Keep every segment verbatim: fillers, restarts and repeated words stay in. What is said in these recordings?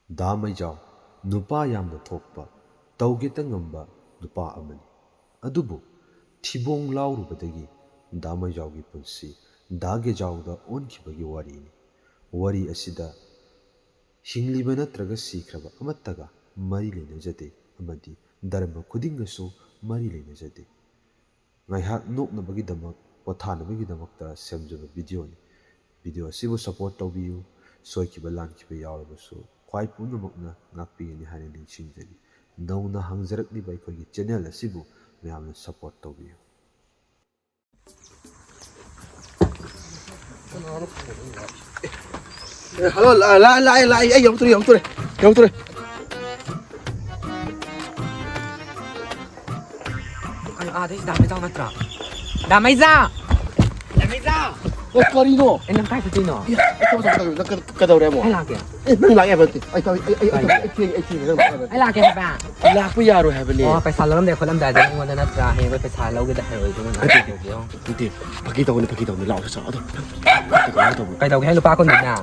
ꯗꯥ ꯃꯩꯖꯥꯎ ꯅꯨꯄꯥ ꯌꯥꯝꯅ ꯊꯣꯛꯄ, ꯇꯧꯒꯦꯇ ꯉꯝꯕ ꯅꯨꯄꯥ ꯑꯃꯅꯤ꯫ ꯑꯗꯨꯕꯨ ꯊꯤꯕꯣꯡ ꯂꯥꯎꯔꯨꯕꯗꯒꯤ ꯗꯥ ꯃꯩꯖꯥꯎꯒꯤ ꯄꯨꯟꯁꯤ ꯗꯥ ꯒꯦꯖꯥꯎꯗ ꯑꯣꯟꯈꯤꯕꯒꯤ ꯋꯥꯔꯤꯅꯤ꯫ ꯋꯥꯔꯤ ꯑꯁꯤꯗ ꯍꯤꯡꯂꯤꯕ ꯅꯠꯇ꯭ꯔꯒ ꯁꯤꯈ꯭ꯔꯕ ꯑꯃꯠꯇꯒ ꯃꯔꯤ ꯂꯩꯅꯖꯗꯦ ꯑꯃꯗꯤ ꯙꯔꯃ ꯈꯨꯗꯤꯡꯒꯁꯨ ꯃꯔꯤ ꯂꯩꯅꯖꯗꯦ꯫ ꯉꯥꯏꯍꯥꯛ ꯅꯣꯛꯅꯕꯒꯤꯗꯃꯛ, ꯄꯣꯊꯥꯅꯕꯒꯤꯗꯃꯛꯇ ꯁꯦꯝꯖꯕ ꯚꯤꯗꯤꯑꯣꯅꯤ꯫ ꯚꯤꯗꯤꯑꯣ ꯑꯁꯤꯕꯨ ꯁꯄꯣꯔꯠ ꯇꯧꯕꯤꯌꯨ꯫ ꯁꯣꯏꯈꯤꯕ ꯂꯥꯟꯈꯤꯕ ꯌꯥꯎꯔꯕꯁꯨ ꯈ꯭ꯋꯥꯏ ꯄꯨꯝꯅꯃꯛꯅ ꯉꯥꯛꯄꯤꯒꯅꯤ ꯍꯥꯏꯅ ꯅꯤꯡꯁꯤꯡꯖꯔꯤ꯫ ꯅꯧꯅ ꯍꯥꯡꯖꯔꯛꯂꯤꯕ ꯑꯩꯈꯣꯏꯒꯤ ꯆꯦꯅꯦꯜ ꯑꯁꯤꯕꯨ ꯃꯌꯥꯝꯅ ꯁꯄꯣꯔꯠ ꯇꯧꯕꯤꯌꯨ꯫ ꯑꯦ, ꯍꯜꯂꯣ, ꯂꯥ-, ꯂꯥ-, ꯂꯥꯛꯑꯦ, ꯂꯥꯛꯑꯦ, ꯑꯩ ꯌꯧꯔꯛꯇꯣꯔꯦ, ꯌꯧꯔꯛꯇꯣꯔꯦ, ꯌꯧꯔꯛꯇꯣꯔꯦ꯫ ꯀꯩꯅꯣ, ꯑꯥꯗꯩ ꯗꯥ ꯃꯩꯖꯥꯎ ꯅꯠꯇ꯭ꯔꯣ? ꯗꯥ ꯃꯩꯖꯥꯎ! ꯗꯥ ꯃꯩꯖꯥꯎ! ꯑꯦ, ꯀꯔꯤꯅꯣ? ꯑꯦ, ꯅꯪ ꯀꯥꯏ ꯆꯠꯇꯣꯏꯅꯣ? ꯑꯦ, ꯑꯩ ꯊꯕꯛ ꯆꯠꯀꯗꯧꯔꯤ, ꯅꯪ ꯀꯩ-, ꯀꯩꯗꯧꯔꯦ ꯑꯃꯨꯛ? ꯑꯩ ꯂꯥꯛꯀꯦ꯫ ꯑꯦ, ꯅꯪ ꯂꯥꯛꯑꯦ ꯍꯥꯏꯕ ꯅꯠꯇꯦ꯫ ꯑꯩ ꯊꯕꯛ, ꯑꯩ, ꯑꯩ, ꯑꯩ ꯊꯕꯛ, ꯀꯥꯏꯗ? ꯑꯩ ꯊꯦꯡꯉꯦ, ꯑꯩ ꯊꯦꯡꯉꯦ, ꯅꯪ ꯂꯥꯛꯑꯦ ꯍꯥꯏꯕ ꯅꯠꯇꯦ꯫ ꯑꯩ ꯂꯥꯛꯀꯦ ꯍꯥꯏꯕ꯫ ꯂꯥꯛꯄ ꯌꯥꯔꯣꯏ ꯍꯥꯏꯕꯅꯦ꯫ ꯑꯣ, ꯄꯩꯁꯥ ꯂꯧꯔꯝꯗꯥꯏ ꯈꯣꯠꯂꯝꯗꯥꯏꯗ ꯑꯩꯉꯣꯟꯗ ꯅꯠꯇ꯭ꯔꯥ? ꯍꯌꯦꯡ ꯑꯩꯈꯣꯏ ꯄꯩꯁꯥ ꯂꯧꯒꯦꯗ ꯍꯥꯏꯔꯛꯑꯣꯏꯗ꯭ꯔꯣ ꯅꯪ? ꯅꯠꯇꯦ, ꯀꯩꯗꯧꯒꯦ? ꯅꯠꯇꯦ, ꯐꯥꯒꯤ ꯇꯧꯕꯅꯦ, ꯐꯥꯒꯤ ꯇꯧꯕꯅꯦ꯫ ꯂꯥꯛꯑꯣ, ꯆꯠ, ꯆꯠ, ꯑꯗꯣ꯫ ꯀꯩꯗꯧꯒꯦ ꯍꯥꯏꯅꯣ? ꯀꯩꯗꯧꯒꯦ ꯍꯥꯏ ꯂꯨꯄꯥ ꯀꯨꯟꯗꯨꯅ?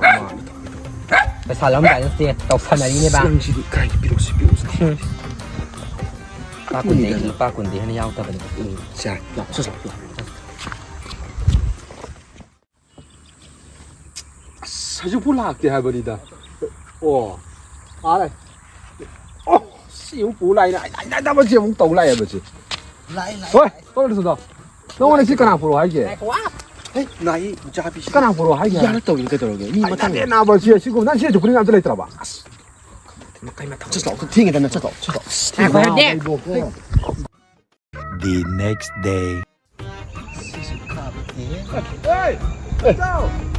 ꯄꯩꯁꯥ ꯂꯧꯔꯝꯗꯥꯏꯗ ꯆꯦ ꯇꯧꯁꯟꯅꯔꯤꯅꯦꯕ꯫ ꯅꯪꯁꯤꯗꯤ ꯀꯥꯏꯗ ꯄꯤꯔꯛꯑꯣ, ꯁꯤ ꯄꯤꯔꯛꯑꯣ, ꯁꯤ꯫ ꯍꯨꯝ꯫ ꯂꯨꯄꯥ ꯀꯨꯟꯗꯤ, ꯀꯨꯟꯗꯤ ꯂꯨꯄꯥ ꯀꯨꯟꯗꯤ ꯍꯦꯟꯅ ꯌꯥꯎꯗꯕꯅꯦ꯫ ꯎꯝ, ꯁꯦ, ꯂꯥꯛꯑꯣ, ꯆꯠ, ꯆꯠ, ꯂꯥꯛꯑꯣ꯫ ꯑꯁ, ꯍꯧꯖꯤꯛꯄꯨ ꯂꯥꯛꯇꯦ ꯍꯥꯏꯕꯅꯤꯗ꯫ ꯑꯣ, ꯑꯥ ꯂꯩ꯫ ꯑꯣ, ꯁꯤ ꯑꯃꯨꯛ ꯄꯨ ꯂꯥꯛꯏꯅꯦ꯫ ꯑꯩ, ꯑꯩ, ꯑꯩ, ꯑꯃꯁꯤ ꯑꯃꯨꯛ ꯇꯧ ꯂꯥꯛꯑꯦꯕ ꯁꯤ꯫ ꯂꯥꯛꯑꯦ, ꯂꯥꯛꯑꯦ, ꯍꯣꯏ, ꯂꯥꯛꯑꯦ꯫ ꯇꯧꯔꯁꯤ ꯇꯧ꯫ ꯅꯉꯣꯟꯗ ꯁꯤ ꯀꯅꯥ ꯄꯨꯔꯛꯑꯣ ꯍꯥꯏꯒꯦ? ꯉꯥꯏꯈꯣ, ꯋꯥ꯫ ꯍꯦ, ꯅꯥꯍꯤ ꯃꯆꯥ ꯄꯤꯁꯤ꯫ ꯀꯅꯥ ꯄꯨꯔꯛꯑꯣ ꯍꯥꯏꯒꯦ? ꯌꯥꯔꯦ, ꯇꯧꯔꯤꯅꯤ, ꯀꯩꯗꯧꯔꯒꯦ? ꯃꯤ ꯃꯊꯪ꯫ ꯅꯠꯇꯦ, ꯅꯥꯕ, ꯁꯤ, ꯁꯤꯒꯨꯝꯕ, ꯅꯪ ꯁꯤ ꯗꯨꯀꯥꯟ ꯑꯝꯇ ꯂꯩꯇ꯭ꯔꯕ? ꯑꯁ꯫ ꯃꯈꯩ ꯃꯊꯪ꯫ ꯆꯠꯂꯣ, ꯊꯦꯡꯉꯦꯗꯅ, ꯆꯠꯂꯣ, ꯆꯠꯂꯣ꯫ ꯑꯁ, ꯉꯥꯏꯈꯣ, ꯍꯦ꯫ ꯅꯥꯕ ꯏꯕꯣ꯫ The next day.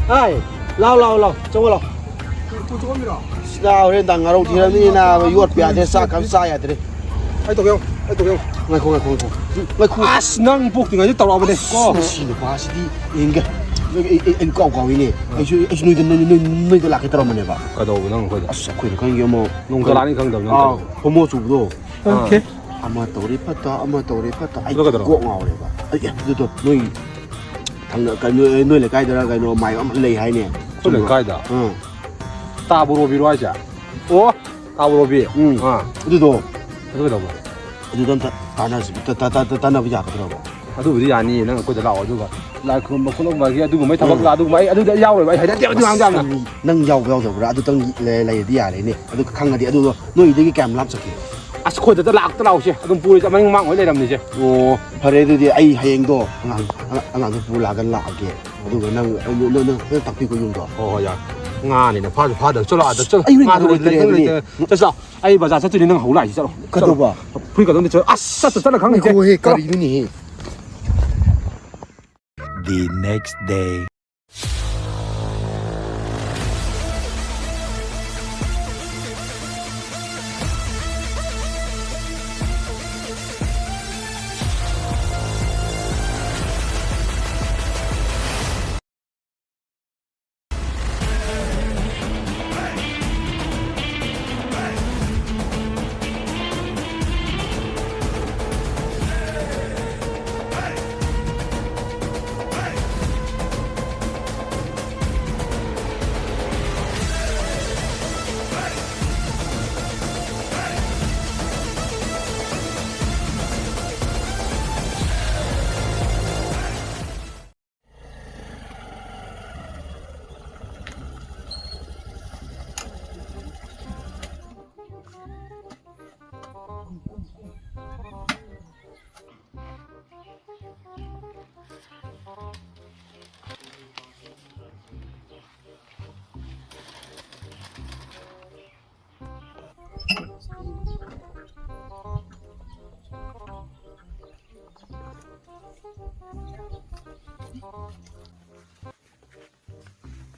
ꯍꯥꯏ, ꯂꯥꯎ, ꯂꯥꯎ, ꯂꯥꯎ, ꯆꯪꯉꯣ, ꯂꯥꯎ꯫ ꯁꯤꯗ ꯍꯣꯔꯦꯟ ꯗꯥꯡ ꯉꯥꯔꯧ ꯊꯤꯔꯕꯅꯤꯅ ꯌꯣꯠꯄ ꯌꯥꯗ꯭ꯔꯦ, ꯆꯥꯛ ꯀ ꯑꯝ ꯆꯥ ꯌꯥꯗ꯭ꯔꯦ꯫ ꯑꯩ ꯇꯧꯒꯦ, ꯑꯩ ꯇꯧꯒꯦ꯫ ꯉꯥꯏꯈꯣ, ꯉꯥꯏꯈꯣ, ꯉꯥꯏꯈꯣ꯫ ꯉꯥꯏꯈꯣ꯫ ꯑꯁ, ꯅꯪ ꯄꯣꯛꯇ꯭ꯔꯤꯉꯩꯗ ꯇꯧꯔꯛꯑꯕꯅꯦ꯫ ꯀꯣ꯫ ꯃꯁꯤ ꯅꯨꯄꯥꯁꯤꯗꯤ ꯌꯦꯡꯒꯦ꯫ ꯑꯩ, ꯑꯩ, ꯑꯩ, ꯑꯩ ꯀꯥꯎ ꯀꯥꯎꯏꯅꯦ꯫ ꯑꯩꯁꯨ, ꯑꯩꯁꯨ ꯅꯣꯏꯗ, ꯅꯣꯏ, ꯅꯣꯏ, ꯅꯣꯏꯗ ꯂꯥꯛꯀꯦ ꯇꯧꯔꯝꯕꯅꯦꯕ꯫ ꯀꯩꯗꯧꯕ ꯅꯪ ꯑꯩꯈꯣꯏꯗ? ꯑꯁ, ꯑꯩꯈꯣꯏꯗ ꯈꯪꯒꯦ ꯑꯃ꯫ ꯅꯣꯡ ꯆꯂꯥꯅꯤ ꯈꯪꯗꯕ ꯅꯪ ꯑꯥ, ꯇꯧꯔꯤꯗꯣ꯫ ꯍꯣꯃꯣ ꯆꯨꯕꯗꯣ꯫ ꯑꯣꯀꯦ꯫ ꯑꯃ ꯇꯧꯔꯦ ꯐꯠꯇ, ꯑꯃ ꯇꯧꯔꯦ ꯐꯠꯇ꯫ ꯑꯩ ꯑꯗꯨ ꯀꯩꯗꯧꯔꯕ? ꯀꯣꯛ ꯉꯥꯎꯔꯦꯕ꯫ ꯑꯩ, ꯑꯦ, ꯑꯗꯨꯗꯣ ꯅꯣꯏ ꯊꯪꯅ-, ꯀꯩꯅꯣ, ꯅꯣꯏ ꯂꯩꯀꯥꯏꯗꯔ ꯀꯩꯅꯣ ꯃꯥꯏꯕ ꯑꯃ ꯂꯩ ꯍꯥꯏꯅꯦ꯫ ꯑꯩꯈꯣꯏ ꯂꯩꯀꯥꯏꯗ? ꯑꯥ꯫ ꯇꯥ ꯕꯣꯔꯣꯕꯤꯔꯣ ꯍꯥꯏꯁꯦ? ꯑꯣ, ꯇꯥꯕ꯭ꯔꯣ ꯕꯤ? ꯎꯝ꯫ ꯑꯥ꯫ ꯑꯗꯨꯗꯣ꯫ ꯑꯗꯨ ꯀꯩꯗꯧꯕ? ꯑꯗꯨꯗ ꯑꯝꯇ ꯇꯥꯟꯅꯁꯤ-, ꯇ-, ꯇ-, ꯇ-, ꯇꯥꯟꯅꯕ ꯌꯥꯒꯗ꯭ꯔꯕ? ꯑꯗꯨꯕꯨꯗꯤ ꯌꯥꯅꯤꯌꯦ, ꯅꯪ ꯑꯩꯈꯣꯏꯗ ꯂꯥꯛꯑꯣ, ꯑꯗꯨꯒ ꯂꯥꯏ ꯈꯨꯔꯨꯝꯕ ꯈꯣꯠꯂꯝꯕꯒꯤ ꯑꯗꯨꯒꯨꯝꯕꯩ ꯊꯕꯛ ꯎꯝ꯫ ꯂꯥ-, ꯑꯗꯨꯒꯨꯝꯕ ꯑꯩ ꯑꯗꯨꯗꯤ ꯑꯩ ꯌꯥꯎꯔꯣꯏꯕ, ꯑꯩ ꯍꯩꯅꯗꯦꯕ ꯑꯗꯨ ꯉꯥꯡꯕ ꯌꯥꯝꯅ꯫ ꯑꯁ, ꯅꯪ ꯌꯥꯎꯕ ꯌꯥꯎꯗꯕ꯭ꯔꯥ? ꯑꯗꯨꯇꯪ ꯂꯩ-, ꯂꯩꯔꯗꯤ ꯌꯥꯔꯦꯅꯦ꯫ ꯑꯗꯨ ꯈꯪꯉꯗꯤ ꯑꯗꯨꯗꯣ ꯅꯣꯏꯗꯒꯤ ꯀꯌꯥꯝ ꯂꯥꯞ ꯆꯠꯀꯦ? ꯑꯁ, ꯑꯩꯈꯣꯏꯗ ꯂꯥꯛꯇ ꯂꯥꯛꯑꯣꯁꯦ, ꯑꯗꯨꯝ ꯄꯨꯔꯁꯦ, ꯃꯅꯤꯡ ꯃꯥꯡ ꯍꯣꯏ ꯂꯩꯔꯝꯅꯤꯁꯦ꯫ ꯑꯣ, ꯐꯔꯦ ꯑꯗꯨꯗꯤ ꯑꯩ ꯍꯌꯦꯡꯗꯣ ꯑꯉꯥꯡ, ꯑꯉꯥꯡ, ꯑꯉꯥꯡꯗꯣ ꯄꯨꯔ ꯂꯥꯛꯑꯒ ꯂꯥꯛꯑꯒꯦ꯫ ꯑꯗꯨꯒ ꯅꯪ, ꯅꯪ, ꯅꯪ, ꯅꯪ ꯇꯥꯛꯄꯤꯀꯣ ꯌꯨꯝꯗꯣ꯫ ꯍꯣꯏ, ꯍꯣꯏ, ꯌꯥꯔꯦ꯫ ꯉꯥꯅꯤꯅ ꯐꯥꯁꯨ ꯐꯥꯗꯕ꯫ ꯆꯠꯂꯣ, ꯑꯥꯗ ꯆꯠꯂꯣ꯫ ꯑꯩ ꯍꯣꯔꯦꯟ ꯉꯥꯗꯣ ꯉꯥꯅꯨ ꯂꯩꯇꯦ, ꯂꯩꯇꯦ, ꯉꯥꯅꯨ ꯂꯩꯇꯦ꯫ ꯂꯩꯇꯦ꯫ ꯆꯠꯂꯣ, ꯑꯩ ꯕꯖꯥꯔ ꯆꯠꯇꯣꯏꯅꯤ, ꯅꯪ ꯍꯧ ꯂꯥꯛꯏꯁꯤ, ꯆꯠꯂꯣ꯫ ꯆꯠꯂꯣ꯫ ꯀꯩꯗꯧꯕ? ꯐꯨꯔꯤꯠ ꯀꯩꯗꯧ ꯂꯤꯠꯁꯣ꯫ ꯑꯁ, ꯆꯠꯇ ꯆꯠꯂ ꯈꯪꯗꯦ꯫ ꯉꯥꯏꯈꯣꯍꯦ, ꯆꯠꯂꯣ꯫ ꯀꯔꯤꯅꯣꯅꯦꯍꯦ? The next day.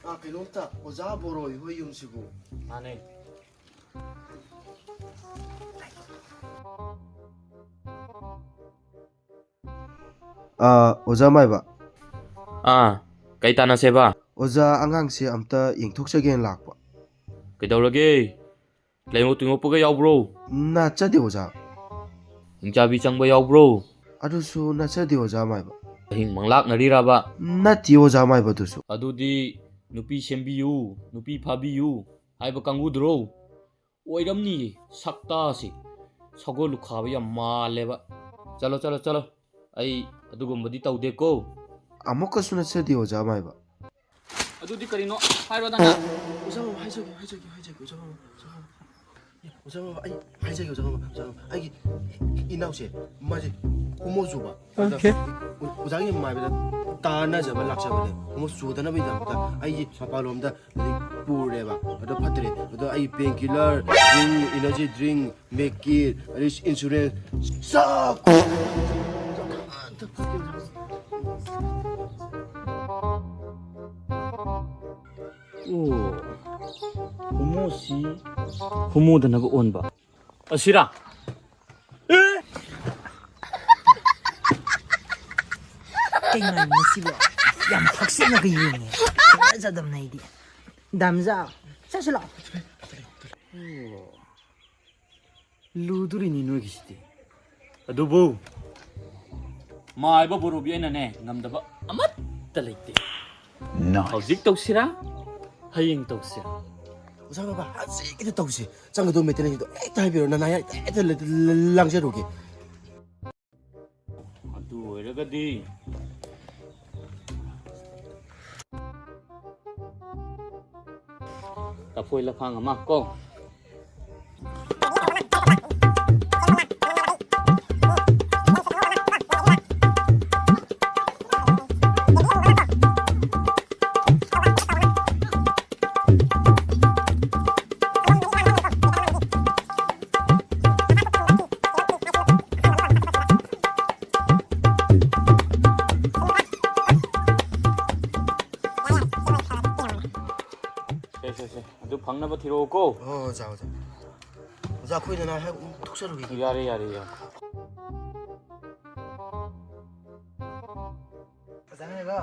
ꯑꯥ, ꯀꯩꯅꯣꯝꯇ, ꯑꯣꯖꯥ ꯕꯣꯔꯣꯏ ꯍꯣꯏ ꯌꯨꯝꯁꯤꯕꯨ? ꯃꯥꯅꯦ꯫ ꯑꯥ, ꯑꯣꯖꯥ ꯃꯥꯏꯕ꯫ ꯑꯥ, ꯀꯩ ꯇꯥꯟꯅꯁꯦꯕ? ꯑꯣꯖꯥ, ꯑꯉꯥꯡꯁꯦ ꯑꯝꯇ ꯌꯦꯡꯊꯣꯛꯆꯒꯦꯅ ꯂꯥꯛꯄ꯫ ꯀꯩꯗꯧꯔꯒꯦ? ꯂꯩꯉꯣꯛ ꯇꯨꯉꯣꯛꯄꯒ ꯌꯥꯎꯕ꯭ꯔꯣ? ꯅꯠꯆꯗꯦ, ꯑꯣꯖꯥ꯫ ꯍꯤꯡꯆꯥꯕꯤ ꯆꯪꯕ ꯌꯥꯎꯕ꯭ꯔꯣ? ꯑꯗꯨꯁꯨ ꯅꯠꯆꯗꯦ, ꯑꯣꯖꯥ ꯃꯥꯏꯕ꯫ ꯑꯍꯤꯡ ꯃꯪꯂꯥꯛꯅꯔꯤꯔꯕ? ꯅꯠꯇꯦ, ꯑꯣꯖꯥ ꯃꯥꯏꯕ, ꯑꯗꯨꯁꯨ꯫ ꯑꯗꯨꯗꯤ ꯅꯨꯄꯤ ꯁꯦꯝꯕꯤꯌꯨ, ꯅꯨꯄꯤ ꯐꯥꯕꯤꯌꯨ ꯍꯥꯏꯕ ꯀꯥꯡꯕꯨꯗꯨꯔꯣ? ꯑꯣꯏꯔꯝꯅꯤꯌꯦ, ꯁꯛꯇꯥꯁꯤ꯫ ꯁꯒꯣꯜ ꯂꯨꯈꯥꯕ ꯌꯥꯝ ꯃꯥꯜꯂꯦꯕ꯫ ꯆꯠꯂꯣ, ꯆꯠꯂꯣ, ꯆꯠꯂꯣ꯫ ꯑꯩ ꯑꯗꯨꯒꯨꯝꯕꯗꯤ ꯇꯧꯗꯦꯀꯣ꯫ ꯑꯃꯨꯛꯀꯁꯨ ꯅꯠꯆꯗꯦ, ꯑꯣꯖꯥ ꯃꯥꯏꯕ꯫ ꯑꯗꯨꯗꯤ ꯀꯔꯤꯅꯣ? ꯍꯥꯏꯔꯣꯗꯅ꯫ ꯑꯣꯖꯥ ꯃꯥꯏꯕ, ꯍꯥꯏꯖꯒꯦ, ꯍꯥꯏꯖꯒꯦ, ꯍꯥꯏꯖꯒꯦ, ꯑꯣꯖꯥ ꯃꯥꯏꯕ, ꯑꯣꯖꯥ ꯃꯥꯏꯕ꯫ ꯑꯦ, ꯑꯣꯖꯥ ꯃꯥꯏꯕ, ꯑꯩ ꯍꯥꯏꯖꯒꯦ, ꯑꯣꯖꯥ ꯃꯥꯏꯕ, ꯑꯣꯖꯥ ꯃꯥꯏꯕ꯫ ꯑꯩꯒꯤ ꯏꯅꯥꯎꯁꯦ, ꯃꯥꯁꯦ ꯍꯣꯃꯣ ꯆꯨꯕ꯫ ꯑꯗ ꯑꯣꯀꯦ꯫ ꯑꯣꯖꯥꯒꯤ ꯃꯥꯏꯕꯗ ꯇꯥꯟꯅꯖꯕ ꯂꯥꯛꯆꯕꯅꯦ꯫ ꯍꯣꯃꯣ ꯆꯨꯗꯅꯕꯒꯤꯗꯃꯛꯇ ꯑꯩꯒꯤ ꯃꯄꯥꯟꯂꯣꯝꯗ ꯂꯥꯏꯔꯤꯛ ꯄꯨꯔꯦꯕ꯫ ꯑꯗꯣ ꯐꯠꯇ꯭ꯔꯦ꯫ ꯑꯗꯣ ꯑꯩ pain killer, drink, energy drink, ꯃꯦꯛꯀꯤ, ꯑꯗꯩ insurance, ꯆꯥꯛ! ꯑꯣ, ꯍꯣꯃꯣꯁꯤ ꯍꯣꯃꯣꯗꯅꯕ ꯑꯣꯟꯕ꯫ ꯑꯁꯤꯔꯥ? ꯀꯩꯅꯣ ꯍꯥꯏꯕ ꯃꯁꯤꯕꯣ? ꯌꯥꯝ ꯍꯛꯆꯤꯟꯅꯒ ꯌꯦꯡꯉꯦ꯫ ꯊꯥꯖꯗꯕꯅ ꯑꯩꯗꯤ꯫ ꯗꯥꯝꯖꯥ, ꯆꯠꯁꯤ ꯂꯥꯛꯑꯣ꯫ ꯂꯨꯗꯣꯔꯤꯅꯤ ꯅꯣꯏꯒꯤꯁꯤꯗꯤ꯫ ꯑꯗꯨꯕꯨ ꯃꯥꯏꯕ ꯕꯣꯔꯣꯕꯤ ꯑꯩꯅꯅꯦ ꯉꯝꯗꯕ ꯑꯃꯠꯇ ꯂꯩꯇꯦ꯫ ꯍꯧꯖꯤꯛ ꯇꯧꯁꯤꯔꯥ? ꯍꯌꯦꯡ ꯇꯧꯁꯤꯔꯥ? ꯑꯣꯖꯥ ꯕꯕꯥ, ꯍꯧꯖꯤꯛ ꯍꯦꯛꯇ ꯇꯧꯁꯤ꯫ ꯆꯪꯒꯗꯧꯕ ꯃꯦꯇꯔꯅꯤꯗꯣ ꯍꯦꯛꯇ ꯍꯥꯏꯕꯤꯔꯣ, ꯅꯅꯥꯏ ꯍꯦꯛꯇ, ꯍꯦꯛꯇ ꯂ-, ꯂ-, ꯂ-, ꯂꯥꯡꯖꯔꯨꯒꯦ꯫ ꯑꯗꯨ ꯑꯣꯏꯔꯒꯗꯤ ꯂꯐꯣꯏ ꯂꯐꯥꯡ ꯑꯃ ꯀꯣ꯫ ꯁꯦ, ꯁꯦ, ꯁꯦ꯫ ꯑꯗꯨ ꯐꯪꯅꯕ ꯊꯤꯔꯛꯑꯣꯀꯣ꯫ ꯍꯣꯏ, ꯍꯣꯏ, ꯑꯣꯖꯥ, ꯑꯣꯖꯥ꯫ ꯑꯣꯖꯥ, ꯑꯩꯈꯣꯏꯗꯅ ꯍꯦꯛ ꯊꯣꯛꯆꯔꯨꯈꯤꯒꯦ꯫ ꯌꯥꯔꯦ, ꯌꯥꯔꯦ, ꯌꯥꯔꯦ꯫ ꯑꯣꯖꯥ ꯉꯥꯏꯕ,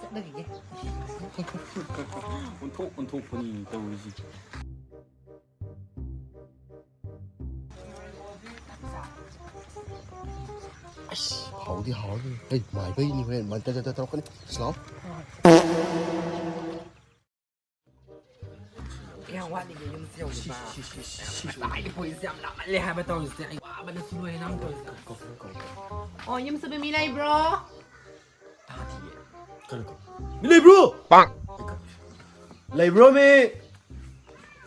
ꯆꯠꯂꯒꯤꯒꯦ꯫ ꯑꯣꯟꯊꯣꯛ ꯑꯣꯟꯊꯣꯛꯄꯅꯤ ꯇꯧꯔꯤꯁꯤ꯫ ꯑꯁ, ꯍꯥꯎꯗꯤ ꯍꯥꯎꯅꯤ꯫ ꯍꯩ, ꯃꯥꯏꯕꯩꯅꯤ ꯍꯣꯔꯦꯟ ꯃꯟꯇ ꯇꯧꯔꯛꯀꯅꯤ꯫ ꯑꯁ, ꯂꯥꯎ꯫ ꯀꯌꯥꯝ ꯋꯥꯠꯂꯤꯒꯦ ꯌꯨꯝꯁꯦ ꯌꯧꯕ? ꯉꯁꯥꯏꯗꯤ ꯄꯣꯏꯁꯦ ꯌꯥꯝ ꯂꯥꯞꯃꯜꯂꯦ ꯍꯥꯏꯕ ꯇꯧꯔꯤꯁꯦ꯫ ꯑꯩ ꯋꯥꯕꯅꯁꯨ ꯂꯣꯏꯔꯦ ꯅꯪ ꯇꯧꯔꯤꯁꯦ꯫ ꯑꯣ, ꯌꯨꯝꯁꯨꯕ ꯃꯤ ꯂꯩꯕ꯭ꯔꯣ? ꯇꯥꯗꯤꯌꯦ꯫ ꯀꯅꯥ ꯀꯧ? ꯃꯤ ꯂꯩꯕ꯭ꯔꯣ? ꯄꯥꯡ! ꯂꯩꯕ꯭ꯔꯣ ꯃꯤ?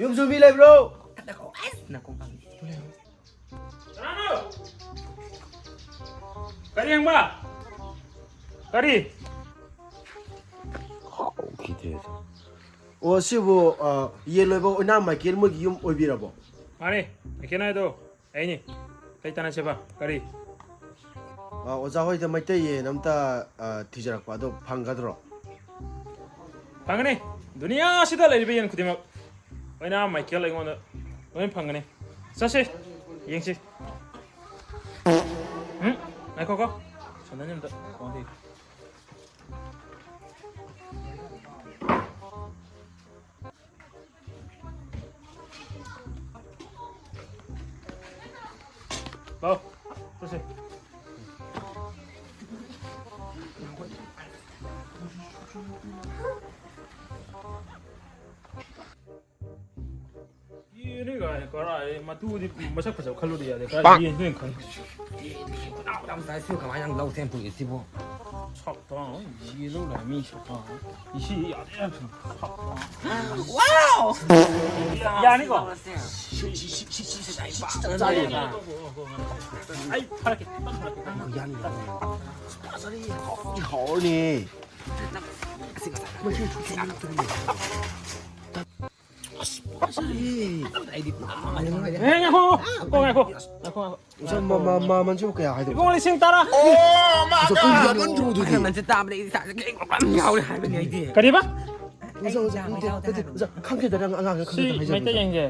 ꯌꯨꯝꯁꯨ ꯃꯤ ꯂꯩꯕ꯭ꯔꯣ? ꯀꯅꯥ ꯀꯧ? ꯑꯁ! ꯅꯥꯀꯣꯡ ꯄꯥꯟ꯫ ꯀꯅꯥꯅꯣ? ꯀꯔꯤ ꯌꯦꯡꯕ? ꯀꯔꯤ? ꯍꯥꯎꯈꯤꯗ꯭ꯔꯦꯗ꯫ ꯑꯣ, ꯁꯤꯕꯨ, ꯑ, ꯌꯦꯟ ꯂꯣꯏꯕ ꯑꯣꯏꯅꯥꯝ ꯃꯥꯏꯀꯦꯜ ꯃꯣꯏꯒꯤ ꯌꯨꯝ ꯑꯣꯏꯕꯤꯔꯕꯣ? ꯃꯥꯅꯦ, ꯃꯥꯏꯀꯦꯜ ꯍꯥꯏꯗꯣ ꯑꯩꯅꯤ꯫ ꯀꯩ ꯇꯥꯟꯅꯁꯦꯕ? ꯀꯔꯤ? ꯑ, ꯑꯣꯖꯥ ꯍꯣꯏꯗ ꯃꯩꯇꯩ ꯌꯦꯟ ꯑꯝꯇ, ꯑ, ꯊꯤꯖꯔꯛꯄ, ꯑꯗꯣ ꯐꯪꯒꯗ꯭ꯔꯣ? ꯐꯪꯒꯅꯤ꯫ ꯗꯨꯅꯤꯌꯥꯁꯤꯗ ꯂꯩꯔꯤꯕ ꯌꯦꯟ ꯈꯨꯗꯤꯡꯃꯛ ꯑꯣꯏꯅꯥꯝ ꯃꯥꯏꯀꯦꯜ ꯑꯩꯉꯣꯟꯗ ꯂꯣꯏ ꯐꯪꯒꯅꯤ꯫ ꯆꯠꯁꯤ, ꯌꯦꯡꯁꯤ꯫ ꯎꯝ, ꯉꯥꯏꯈꯣꯀꯣ꯫ ꯁꯣꯝꯗ ꯑꯝꯇ ꯀꯩꯅꯣ ꯇꯧꯒꯦ꯫ ꯂꯥꯎ, ꯆꯠꯁꯦ꯫ ꯌꯦꯟꯅꯤ ꯀꯥꯏꯅ ꯀꯔꯥꯏ ꯃꯇꯨꯗꯤ ꯃꯁꯛ ꯐꯖꯕ ꯈꯜꯂꯨꯗꯤ ꯌꯥꯗꯦ꯫ ꯀꯥꯏ ꯌꯦꯟꯗꯣꯏꯅꯣ ꯈꯪꯗꯦ꯫ ꯌꯦꯟꯗꯤ ꯈꯨꯅꯥꯎ ꯌꯥꯝ ꯆꯥꯏ꯫ ꯁꯤ ꯀꯃꯥꯏꯅ ꯂꯧ ꯊꯦꯡ ꯄꯨꯏ ꯁꯤꯕꯨ? ꯁꯛꯇ ꯌꯦꯜꯂꯣ ꯂꯩ ꯃꯤ ꯁꯛꯇ꯫ ꯏꯁꯤ ꯌꯥꯗꯦ ꯌꯥꯝ ꯁꯛꯇ꯫ Wow! ꯌꯥꯅꯤꯀꯣ? ꯁꯤ, ꯁꯤ, ꯁꯤ, ꯁꯤ, ꯁꯤ, ꯁꯤ, ꯁꯤ, ꯁꯤ, ꯆꯥꯔꯦ꯫ ꯑꯩ ꯊꯥꯔꯛꯀꯦ꯫ ꯌꯥꯅꯤ, ꯌꯥꯅꯤ, ꯌꯥꯅꯤ꯫ ꯐꯖꯔꯦ, ꯍꯥꯎꯗꯤ ꯍꯥꯎꯔꯅꯤ꯫ ꯃꯍꯤ ꯊꯨꯝ, ꯊꯨꯝ, ꯊꯨꯝ, ꯊꯨꯝ꯫ ꯑꯁ, ꯐꯖꯔꯦ꯫ ꯑꯩꯗꯤ ꯄꯥꯝꯃꯦ꯫ ꯑꯦ, ꯉꯥꯏꯈꯣ, ꯉꯥꯏꯈꯣ, ꯉꯥꯏꯈꯣ, ꯉꯥꯏꯈꯣ, ꯉꯥꯏꯈꯣ꯫ ꯑꯣꯖꯥ, ꯃ-, ꯃ-, ꯃꯃꯜꯁꯤꯕꯨ ꯀꯌꯥ ꯍꯥꯏꯗꯣꯏꯅꯣ? ꯏꯕꯨꯡꯉꯣ, ꯂꯤꯁꯤꯡ ꯇꯔꯥ꯫ ꯑꯣꯖꯥ, ꯀꯨꯟ ꯌꯥꯝꯃꯟꯗ꯭ꯔꯣ ꯑꯗꯨꯗꯤ? ꯃꯃꯜꯁꯦ ꯇꯥꯕꯗ ꯑꯩ ꯏꯁꯥꯁꯦ ꯀꯩꯅꯣ ꯌꯥꯝ ꯌꯥꯎꯔꯦ ꯍꯥꯏꯕꯅꯤ ꯑꯩꯗꯤ꯫ ꯀꯔꯤꯕ? ꯑꯣꯖꯥ, ꯑꯣꯖꯥ, ꯅꯠꯇꯦ, ꯅꯠꯇꯦ, ꯑꯣꯖꯥ, ꯈꯪꯗꯦꯗ, ꯅꯪ ꯑꯉꯥꯡꯅ ꯁꯤ ꯈꯪꯗꯦꯗ ꯍꯥꯏꯖꯕ ꯃꯩꯇꯩ ꯅꯠꯇꯦ꯫ ꯌꯦꯟꯁꯦ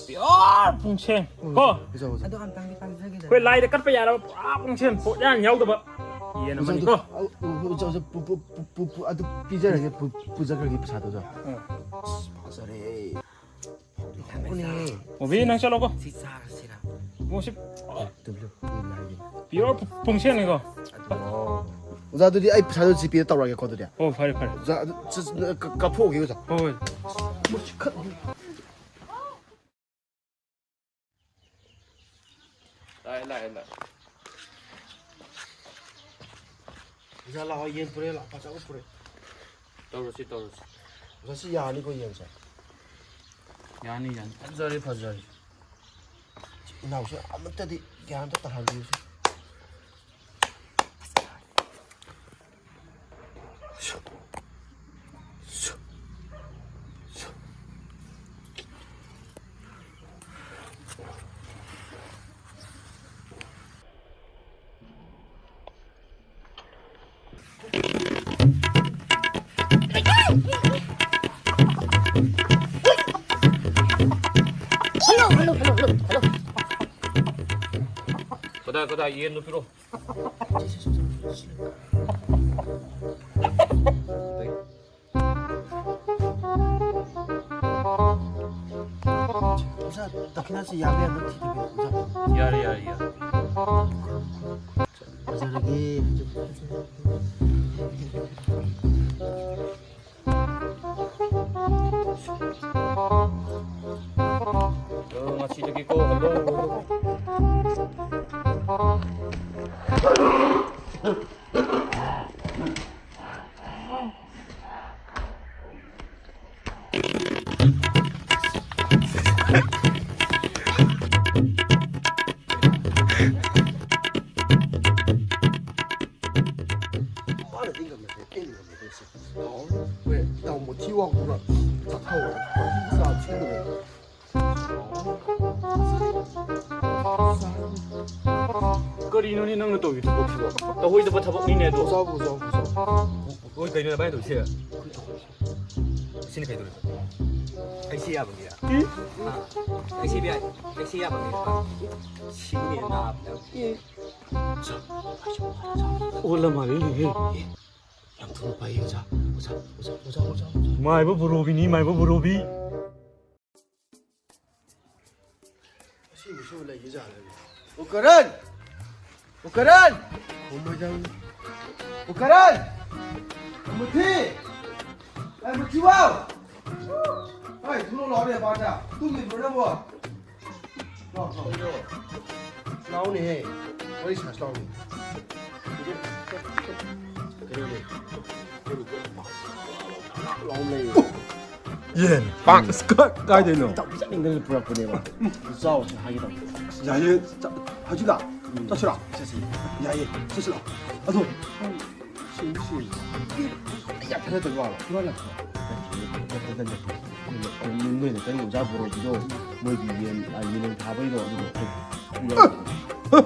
pure ꯄꯨꯡꯁꯦꯝ ꯀꯣ꯫ ꯑꯣꯖꯥ, ꯑꯣꯖꯥ꯫ ꯑꯗꯣ ꯑꯝꯇꯪꯗꯤ ꯄꯥꯏꯖꯒꯦꯗꯅ꯫ ꯑꯩꯈꯣꯏ ꯂꯥꯏꯗ ꯀꯠꯄ ꯌꯥꯔꯕ ꯄꯨꯔꯥ ꯄꯨꯡꯁꯦꯝ, ꯄꯣꯠꯌꯥꯟ ꯌꯥꯎꯗꯕ ꯌꯦꯟ ꯑꯣꯖꯥ, ꯑꯃꯅꯤꯀꯣ꯫ ꯑꯗꯨ, ꯑ, ꯑꯣꯖꯥ, ꯑꯣꯖꯥ, ꯄꯨ-, ꯄꯨ-, ꯄꯨ-, ꯄꯨ-, ꯄꯨ-, ꯑꯗꯨ ꯄꯤꯖꯔꯒꯦ, ꯄꯨ-, ꯄꯨꯖꯈ꯭ꯔꯒꯦ ꯄꯩꯁꯥꯗꯣ, ꯑꯣꯖꯥ꯫ ꯑꯥ꯫ ꯑꯁ, ꯐꯖꯔꯦ꯫ ꯍꯥꯎꯅꯦ꯫ ꯃꯨꯕꯤ, ꯅꯪ ꯆꯠꯂꯣꯀꯣ꯫ ꯁꯤ ꯆꯥꯔꯁꯤꯔ? ꯃꯣꯁꯤ꯫ ꯑꯦ, ꯇꯨꯕꯤꯌꯣ, ꯀꯨꯏꯅ ꯍꯥꯏꯒꯦ꯫ Pure ꯄꯨꯡꯁꯦꯝꯅꯤꯀꯣ꯫ ꯑꯣ꯫ ꯑꯣꯖꯥ, ꯑꯗꯨꯗꯤ ꯑꯩ ꯄꯩꯁꯥꯗꯣ GPayꯗ ꯇꯧꯔꯛꯑꯒꯦꯀꯣ, ꯑꯗꯨꯗꯤ꯫ ꯑꯣ, ꯐꯔꯦ, ꯐꯔꯦ꯫ ꯑꯣꯖꯥ, ꯑꯗꯨ, ꯆ-, ꯆ-, ꯀ-, ꯀꯥꯞꯊꯣꯛꯑꯒꯦ, ꯑꯣꯖꯥ꯫ ꯍꯣꯏ, ꯍꯣꯏ꯫ ꯃꯁꯤ ꯈꯠ-, ꯂꯥꯛꯑꯦ, ꯂꯥꯛꯑꯦ꯫ ꯑꯣꯖꯥ ꯂꯥꯛꯑꯣ, ꯌꯦꯟ ꯄꯨꯔꯦ, ꯂꯥꯛꯑꯣ, ꯐꯖꯕ ꯄꯨꯔꯦ꯫ ꯇꯧꯔꯁꯤ, ꯇꯧꯔꯁꯤ꯫ ꯑꯣꯖꯥ, ꯁꯤ ꯌꯥꯅꯤꯀꯣ, ꯌꯦꯟꯁꯦ? ꯌꯥꯅꯤ, ꯌꯥꯅꯤ꯫ ꯐꯖꯔꯦ, ꯐꯖꯔꯦ꯫ ꯏꯅꯥꯎꯁꯦ ꯑꯃꯠꯇꯗꯤ ꯒ꯭ꯌꯥꯟ ꯑꯝꯇ ꯇꯥꯍꯟꯕꯤꯌꯨꯁꯦ꯫ ꯀꯗꯥꯏ, ꯀꯗꯥꯏ? ꯌꯦꯟꯗꯣ ꯄꯤꯔꯛꯑꯣ꯫ ꯑꯣꯖꯥ, ꯗꯈꯤꯅꯥꯁꯤ ꯌꯥꯕ ꯌꯥꯕ ꯊꯤꯗꯕꯤꯔꯣ, ꯑꯣꯖꯥ? ꯌꯥꯔꯦ, ꯌꯥꯔꯦ, ꯌꯥꯔꯦ꯫ ꯐꯖꯔꯒꯦ꯫ ꯑ, ꯉꯁꯤꯗꯒꯤꯀꯣ, ꯍꯜꯂꯣ, ꯍꯜꯂꯣ꯫ ꯃꯥꯅꯗꯤ ꯉꯝꯃꯦ, ꯑꯩꯅ ꯉꯝꯃꯦ, ꯇꯧꯁꯦ꯫ ꯍꯥꯎꯔꯅꯤ꯫ ꯍꯣꯏ, ꯏꯇꯥꯎ ꯃꯨꯊꯤ ꯋꯥꯡꯕ꯭ꯔꯥ? ꯆꯥꯊꯍꯧꯔꯦ꯫ ꯆꯥ ꯊꯤꯜꯂꯨꯔꯦ꯫ ꯀꯔꯤꯅꯣꯅꯦ ꯅꯪꯅ ꯇꯧꯔꯤ ꯊꯕꯛꯁꯤꯕꯣ? ꯇꯧꯍꯩꯗꯕ ꯊꯕꯛꯅꯤꯅꯦ ꯑꯗꯣ꯫ ꯑꯣꯖꯥꯕꯨ, ꯑꯣꯖꯥꯕꯨ, ꯑꯣꯖꯥꯕꯨ꯫ ꯍꯣꯏ, ꯀꯩꯅꯣ ꯅꯕꯥꯅꯤ ꯇꯧꯔꯤꯁꯦ? ꯁꯤꯅ ꯀꯩꯗꯧꯔꯤꯕ? ꯑꯩꯁꯤ ꯌꯥꯕ ꯃꯤꯔꯥ? ꯎꯝ? ꯑꯥ, ꯑꯩꯁꯤ ꯌꯥ-, ꯑꯩꯁꯤ ꯌꯥꯕ ꯃꯤꯔꯥ? ꯁꯤꯅꯦ ꯅꯥꯕꯗ꯫ ꯑꯣꯜꯂ ꯃꯥꯜꯂꯦꯅꯦꯍꯦ꯫ ꯌꯥꯝ ꯊꯨꯅ ꯄꯥꯏꯌꯦ, ꯑꯣꯖꯥ꯫ ꯑꯣꯖꯥ, ꯑꯣꯖꯥ, ꯑꯣꯖꯥ, ꯑꯣꯖꯥ, ꯑꯣꯖꯥ꯫ ꯃꯥꯏꯕ ꯕꯣꯔꯣꯕꯤꯅꯤ, ꯃꯥꯏꯕ ꯕꯣꯔꯣꯕꯤ꯫ ꯑꯁꯤꯒꯤꯁꯨ ꯂꯩꯈꯤꯖꯥꯠꯂꯅꯦ꯫ ꯑꯣ ꯀꯔꯟ! ꯑꯣ ꯀꯔꯟ! ꯑꯣ ꯃꯩꯗꯪ꯫ ꯑꯣ ꯀꯔꯟ! ꯑꯣ ꯃꯨꯊꯤ! ꯑꯦ, ꯃꯨꯊꯤꯕꯥꯎ! ꯍꯣꯏ, ꯊꯣꯛꯂꯛꯑꯣ ꯂꯥꯛꯑꯣꯅꯦ, ꯄꯥꯟꯗ꯫ ꯇꯨꯝꯃꯤꯕ꯭ꯔꯣ ꯅꯪꯕꯣ? ꯂꯥꯛꯑꯣ, ꯂꯥꯛꯑꯣ꯫ ꯂꯥꯎꯅꯦꯍꯦ, ꯋꯥꯔꯤ ꯁꯥꯁꯤ ꯂꯥꯎꯅꯦ꯫ ꯀꯩꯅꯣꯅꯦ, ꯂꯥꯎ ꯂꯩꯌꯦ꯫ ꯌꯦꯟ꯫ ꯄꯥꯡ꯫ ꯑꯁ, ꯀꯥ-, ꯀꯥꯏꯗꯩꯅꯣ? ꯏꯇꯥꯎ ꯄꯤꯖꯅꯤꯡꯗꯅ ꯄꯨꯔꯛꯄꯅꯦꯕ꯫ ꯆꯥꯎꯁꯦ ꯍꯥꯏꯒꯦ ꯇꯧꯕ꯫ ꯌꯥꯏꯌꯦ, ꯆ-, ꯍꯧꯖꯤꯛ ꯂꯥꯛ꯫ ꯎꯝ꯫ ꯆꯠꯁꯤꯔꯥ? ꯆꯠꯁꯤ꯫ ꯌꯥꯏꯌꯦ, ꯆꯠꯁꯤ ꯂꯥꯛꯑꯣ꯫ ꯑꯗꯣ, ꯁꯤ, ꯁꯤ, ꯌꯥꯝ ꯊꯥꯖꯗꯕ ꯋꯥꯔꯣ? ꯍꯨꯔꯥꯟ ꯂꯥꯛꯄ꯭ꯔꯣ? ꯅꯠꯇꯦ, ꯅꯠꯇꯦ, ꯅꯠꯇꯦ, ꯅꯠꯇꯦ꯫ ꯅꯣꯏꯅ, ꯅꯣꯏꯅ ꯀꯔꯤ ꯑꯣꯖꯥ ꯄꯨꯔꯛꯄꯗꯣ, ꯃꯣꯏꯒꯤ ꯌꯦꯟ, ꯑ, ꯌꯦꯟ ꯊꯥꯕꯩꯗꯣ, ꯑꯗꯨꯗꯣ ꯑꯩꯈꯣꯏ ꯄꯨꯔꯛꯑꯦ꯫ ꯑ, ꯑ,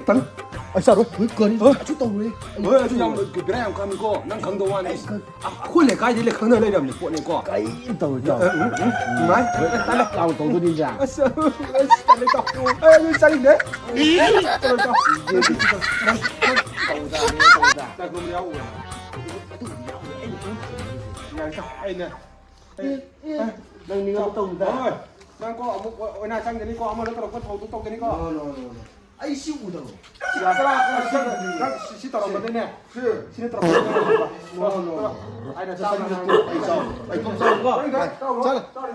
ꯇꯪ-, ꯑꯩ ꯆꯥꯔꯣꯏ꯫ ꯍꯣꯏ, ꯀꯔꯤ? ꯑ? ꯀꯩꯁꯨ ꯇꯧꯔꯣꯏ꯫ ꯑꯩ ꯍꯣꯏ, ꯑꯗꯨ ꯌꯥꯝ ꯕꯦꯔꯥ ꯌꯥꯝ ꯀꯥꯃꯤꯀꯣ꯫ ꯅꯪ ꯈꯪꯗꯧ ꯋꯥꯅꯤ꯫ ꯑꯩ ꯈꯪ- ꯑ-, ꯑꯩꯈꯣꯏ ꯂꯩꯀꯥꯏꯗꯤ ꯂꯩ ꯈꯪꯅ ꯂꯩꯔꯕꯅꯤ ꯄꯣꯠꯅꯤꯀꯣ꯫ ꯀꯩꯝ ꯇꯧꯔꯣꯏ, ꯇꯧ-, ꯎꯝ, ꯎꯝ, ꯎꯝ, ꯅꯨꯡꯉꯥꯏ꯫ ꯍꯣꯏ, ꯇꯞ ꯂꯥꯎꯅ ꯇꯧꯗꯣꯏꯅꯤ, ꯏꯟꯖꯥꯡ꯫ ꯑꯁ, ꯑꯁ, ꯇꯜꯂꯦ, ꯇꯧ-, ꯑꯩ ꯑꯗꯨ ꯆꯥꯅꯤꯡꯗꯦ꯫ ꯇꯧꯗ, ꯇꯧꯗ꯫ ꯆꯥꯛ ꯊꯣꯡꯕ ꯌꯥꯎꯕ꯭ꯔꯥ? ꯑꯗꯨꯕꯨꯗꯤ ꯌꯥꯎꯋꯦ, ꯑꯩꯅ ꯈꯪꯗꯕ꯫ ꯌꯥꯔꯦ, ꯆꯥꯎ, ꯑꯩꯅ, ꯑꯦ, ꯑꯦ, ꯑꯦ, ꯅꯪ ꯅꯤꯡꯉꯝ ꯇꯧꯗ꯫ ꯍꯣꯏ, ꯅꯪ ꯀꯣ ꯑꯃꯨꯛ ꯑꯣ-, ꯑꯣꯏꯅꯥ ꯆꯪꯒꯅꯤꯀꯣ, ꯑꯃꯗ ꯇꯧꯔꯛꯄ ꯊꯧꯗꯣꯛ ꯇꯧꯒꯅꯤꯀꯣ꯫ No, no, no, no. ꯑꯩ ꯁꯤ ꯎꯗꯕ꯭ꯔꯣ? ꯁꯤ ꯌꯥꯗ꯭ꯔꯥ? ꯅꯪ ꯁꯤ, ꯁꯤ ꯇꯧꯔꯝꯕꯗꯅꯦ꯫ ꯁꯤ꯫ ꯁꯤꯅ ꯇꯧꯔꯝꯕꯗꯅꯦ꯫ No, no, no. ꯑꯩꯅ ꯆꯥꯕ ꯉꯥꯡꯕ꯫ ꯑꯩ ꯆꯥꯎ-, ꯑꯩ ꯊꯣꯡ ꯆꯥꯎꯀꯣ꯫ ꯍꯣꯏ, ꯍꯣꯏ, ꯇꯧꯔꯣ, ꯆꯥꯔꯦ꯫ ꯇꯧꯔꯣ꯫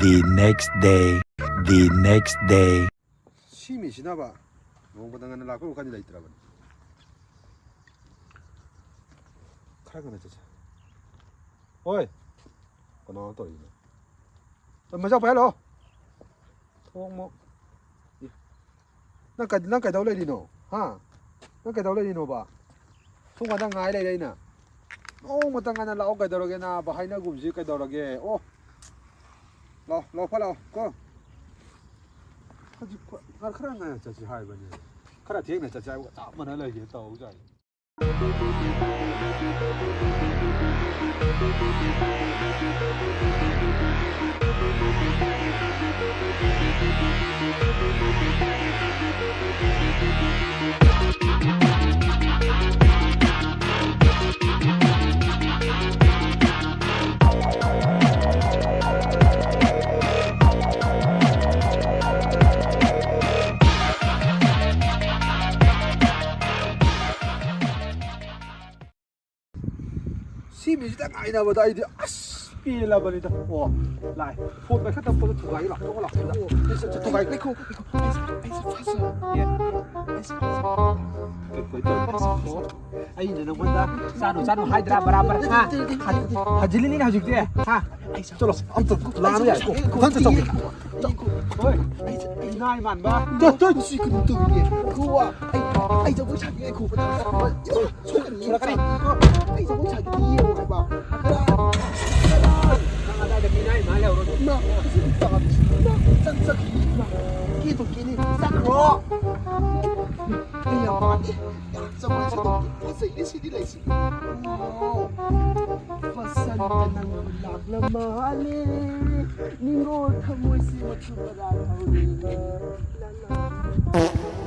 The next day. The next day. ꯁꯤ ꯃꯤꯁꯤꯅꯕ ꯅꯣꯡꯃꯗ ꯉꯟꯅ ꯂꯥꯛꯄꯩ ꯋꯥꯈꯜꯗꯤ ꯂꯩꯇ꯭ꯔꯕꯅꯤ꯫ ꯈꯔ ꯉꯟꯅ ꯆꯠꯁꯦ꯫ ꯍꯣꯏ꯫ ꯀꯅꯥꯅꯣ ꯇꯧꯔꯤꯁꯤꯅ? ꯑ, ꯃꯆꯥ ꯄꯥꯏꯍꯜꯂꯣ꯫ ꯊꯣꯡꯃꯣ꯫ ꯑꯦ꯫ ꯅꯪ ꯀꯩ-, ꯅꯪ ꯀꯩꯗꯧ ꯂꯩꯔꯤꯅꯣ? ꯍꯥ? ꯅꯪ ꯀꯩꯗꯧ ꯂꯩꯔꯤꯅꯣꯕ? ꯁꯣꯝ ꯀꯥꯟꯗ ꯉꯥꯏ ꯂꯩꯔꯦ ꯑꯩꯅ꯫ ꯅꯣꯡꯃꯇ ꯉꯟꯅ ꯂꯥꯛꯑꯣ ꯀꯩꯗꯧꯔꯒꯦ ꯅꯥꯕ? ꯍꯥꯏꯅꯒꯨꯝꯁꯤ ꯀꯩꯗꯧꯔꯒꯦ? ꯑꯣ꯫ ꯂꯥꯛꯑꯣ, ꯂꯥꯛꯑꯣ, ꯐꯠ ꯂꯥꯛꯑꯣ, ꯀꯣ꯫ ꯍꯧꯖꯤꯛ ꯈ-, ꯈꯔ ꯉꯟꯅ ꯆꯠꯁꯤ ꯍꯥꯏꯕꯅꯦ꯫ ꯈꯔ ꯊꯦꯡꯅ ꯆꯠꯁꯤ ꯍꯥꯏꯕꯒ ꯆꯞ ꯃꯥꯟꯅ ꯂꯩꯔꯦ ꯇꯧꯔꯤꯁꯦ꯫ ꯁꯤ ꯃꯤꯁꯤꯗ ꯉꯥꯏꯅꯕꯗ ꯑꯩꯗꯤ ꯑꯁ ꯄꯦꯜꯂꯕꯅꯤꯗ꯫ ꯑꯣ, ꯂꯥꯛꯑꯦ꯫ ꯐꯣꯟ ꯄꯥꯏꯈꯠꯇꯕ ꯄꯣꯠꯇꯣ ꯊꯨꯒꯥꯏꯒꯦ ꯂꯥꯛꯑꯣ꯫ ꯂꯥꯛꯑꯣ꯫ ꯑꯣ, ꯊꯨꯒꯥꯏꯒꯦ꯫ ꯂꯩꯈꯣ, ꯂꯩꯈꯣ꯫ ꯑꯩꯁꯦ, ꯑꯩꯁꯦ ꯐꯥꯖ-, ꯑꯦ꯫ ꯑꯩꯁꯦ ꯐꯥꯖ-, ꯀꯩ, ꯀꯩ ꯇꯧꯔꯤꯅꯣ? ꯑꯩꯅ ꯅꯪꯉꯣꯟꯗ ꯆꯥꯅꯨ, ꯆꯥꯅꯨ ꯍꯥꯏꯗ꯭ꯔꯥ, ꯕꯔꯥꯕꯔ? ꯍꯥ? ꯍꯟꯖꯤꯜꯂꯤꯅꯤꯅꯦ ꯍꯧꯖꯤꯛꯇꯤ, ꯍꯥ? ꯆꯠꯂꯣ, ꯑꯝꯇ ꯂꯥꯛꯑꯣ ꯌꯥꯔꯦ꯫ ꯃꯊꯪ ꯆꯠꯆꯧ꯫ ꯍꯣꯏ, ꯃꯤꯅꯥꯏ ꯃꯥꯟꯕ꯫ ꯇꯣ, ꯇꯣ, ꯁꯤ ꯀꯩꯅꯣ ꯇꯧꯔꯤꯅꯦ꯫ ꯈꯨꯋꯥ, ꯑꯩ, ꯑꯩ ꯖꯒꯣꯏ ꯁꯥꯒꯦ, ꯉꯥꯏꯈꯣ꯫ ꯁꯣꯔꯛꯀꯅꯤ꯫ ꯑꯩ ꯖꯒꯣꯏ ꯁꯥꯒꯦ, ꯌꯦꯡꯉꯣ ꯍꯥꯏꯕ꯫ ꯀꯗꯥꯏ? ꯅꯪ ꯑꯗꯥꯏꯗ ꯃꯤꯅꯥꯏ ꯃꯥꯜ ꯂꯩꯍꯧꯔꯣ꯫ ꯏꯃꯥ, ꯑꯁꯤ ꯅꯨꯄꯥꯁꯤ, ꯏꯃꯥ, ꯆꯪ, ꯆꯪ, ꯏꯃꯥ, ꯀꯦꯗꯧ ꯀꯦꯅꯤ, ꯆꯠꯈ꯭ꯔꯣ꯫ ꯑꯩ ꯌꯥꯝ ꯄꯥꯝꯃꯤ꯫ ꯖꯒꯣꯏ ꯁꯥꯗꯧꯒꯤ ꯐꯖꯩꯅꯦ ꯁꯤꯗꯤ ꯂꯩꯁꯤ꯫ ꯋꯥꯎ! ꯄꯁꯟꯗ ꯅꯪ ꯂꯥꯛꯂ ꯃꯥꯜꯂꯦ꯫ ꯅꯤꯡꯉꯣꯜ ꯊꯃꯣꯏꯁꯤ ꯃꯆꯨ ꯃꯔꯥꯡ ꯍꯧꯔꯦ꯫ ꯂꯥ, ꯂꯥ꯫